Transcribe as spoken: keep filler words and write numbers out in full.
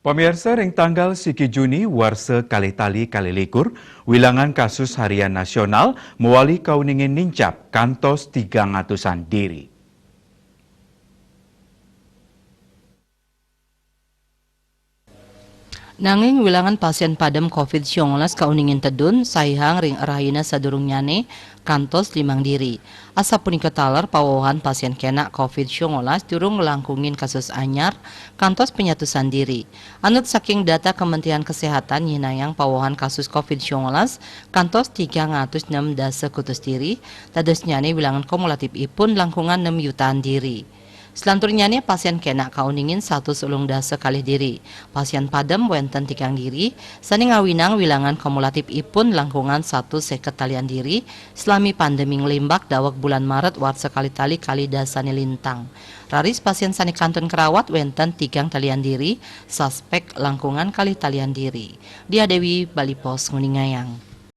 Pamirsa, ring tanggal siki Juni warsa kalih tali kalih likur, wilangan kasus harian nasional mawali kauningin nincap kantos tigang atusan diri. Nanging wilangan pasien padem covid siangolas kauningin tedun, saihang ring rahina sadurungnyane kantos limang diri. Asapunika taler pawohan pasien kenak covid siangolas durung nglangkungin kasus anyar kantos penyatusan diri. Anut saking data Kementerian Kesehatan nyihnayang pawohan kasus covid siangolas kantos tigang atus nem dasa kutus diri, dadosnyane wilangan kumulatifipun langkungan nem yutaan diri. Salanturnyane pasien kenak kauningin satus ulung dasa kalih diri. Pasien padem wenten tigang diri, sane ngawinang wilangan kumulatifipun langkungan satus seket talian diri, salami pandemi nglimbak daweg bulan Maret warsa kalih tali kalih dasane lintang. Raris pasien sane kantun karawat wenten tigang talian diri, suspek langkungan kalih talian diri. Dia Dewi, Bali Post, nguningayang.